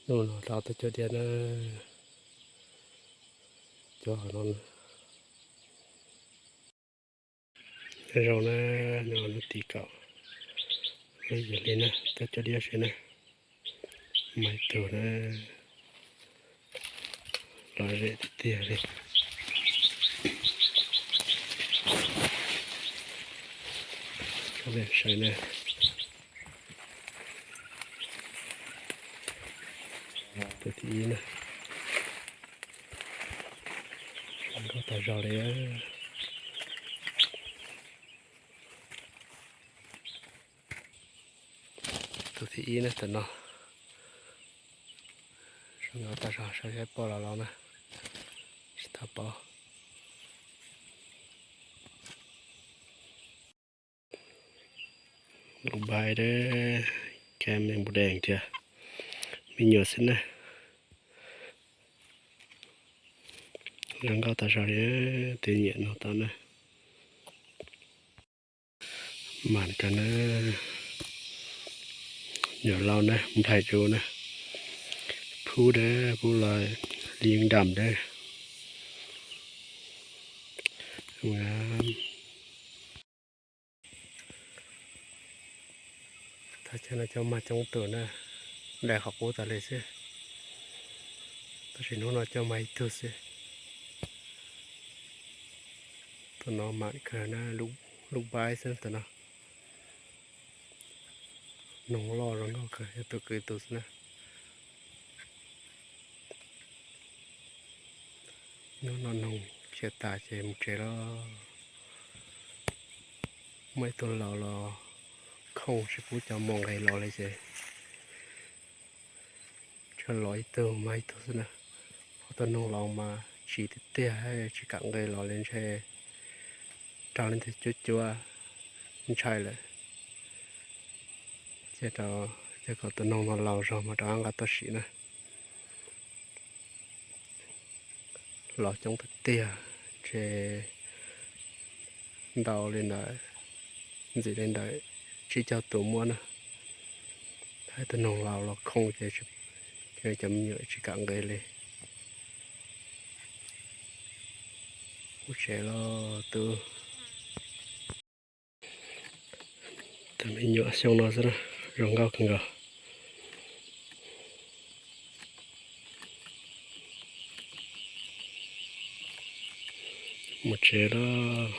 Hnub no rau tau cov diav na, cov no na. Nyob zoo na, nyob hnub tim kaum lub yim hli na, cov cov diav seb na, mas ib tug na, lom zem tiag tiag li. Cov diav seb na, tus thib ib na, zoo nkauj tas zog li. Tus thib ib na, tus no zoo nkauj tas zog, saib saib pom los los na, tsis tau pom. Lub npai dab, kab me npum dees thiab, me nyuam xwb na. Zoo nkauj tas zog li, tus nyiam no tau na. Mas tas na, nyuam laus na, nplaig tsuv na, phub dab, phub los li dam dab. Thaj chaw no coj mag coob tus na, dai qhov qub tas li xwb, tab sis hnub no coj mag ib tug xwb. Tus no mam kawg na, lub npai xwb tus no. Noog loj zoo nkauj kawg, yog tus kwv tus xwb na. Hnub no noog khiav tas ces mus tsev lawm. Muaj ib tug laus los khooj tsis pub cov mus nqis los li ces tsuas los ib tug mag ib tug xwb na. Ho tus noog laus mas tsiv tiag tiag, tsis kam nqis los li, ntshe raug leej twg cuab cuab ntshai lawm. Cia rau, cia kom tus noog no laus zog mas rov qab nqa tuaj sim na. Los coob tiag tiag, ntshe ntau li ntawd, ntxim li ntawd tsib caug tus muaj na. Hais tus noog laus los khooj ces cov me nyuam tsis kam nqis li. Mus tsev los tus. Tus me nyuam xyoo no xwb na, zoo nkauj kawg nkaus. Mus tsev lawm.